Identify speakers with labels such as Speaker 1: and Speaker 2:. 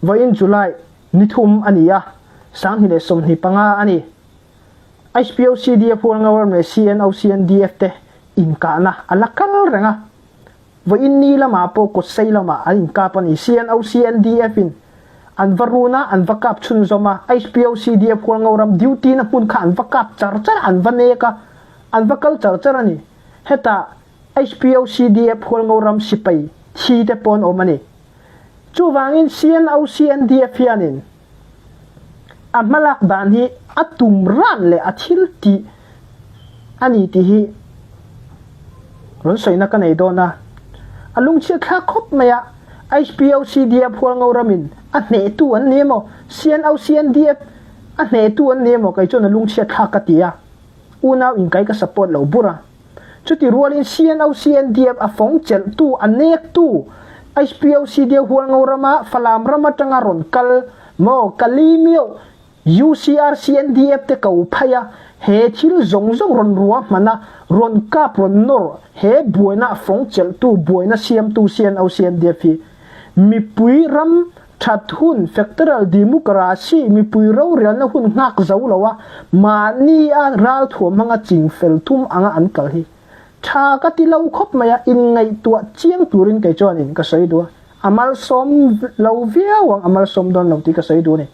Speaker 1: Vawiin July nithum a ni a, 2025 a ni. HPOCDF Hualngoram leh CNOCNDF te inkahna a la kal reng a. Vawiin ni lamah pawh kawtsei lamah an inkap a ni. CNOCNDF in an va run a, an va kap chhunzawm a. HPOCDF Hualngoram duty na hmun kha an va kap char char a, an va nek a, an va kal char char a ni. Hetah HPOCDF Hualngoram sipai thi te pawh an awm a ni. Chuvangin CNOCNDF hianin a hmalak dan hi a tum ran leh a thil tih a ni tih hi rawn sawina ka nei dawn a. A lungchhiat thlak khawp mai a, HPOCDF Hualngoramin a hnehtu an ni emaw, CNOCNDF a hnehtu an ni emaw kei chuan a lungchhiat thlak ka ti a, unau inkai ka support lo bur a. Chuti rualin CNOCNDF a fawng chelhtu, a nektu, HPOCD Hualngo rama Falam ram atanga rawn kal maw Kalimio UCRCNDF te ko phei a, he thil zawng zawng rawn ruahman a, rawn kap rawn nawr he buaina a fawng chelhtu, buaina siamtu CNOCNDF hi mipui ram That hun, Federal Democracy, mipui rorelna hun nghak zo lo a, mahni a ralthuam hmanga ching fel thum anga an kal hi tha ka ti lo khawp mai a, inngaihtuah chiang turin kei chuanin ka sawi duh a, a malsawm lo viau ang, a malsawm dawn lo tih ka sawi duh a ni.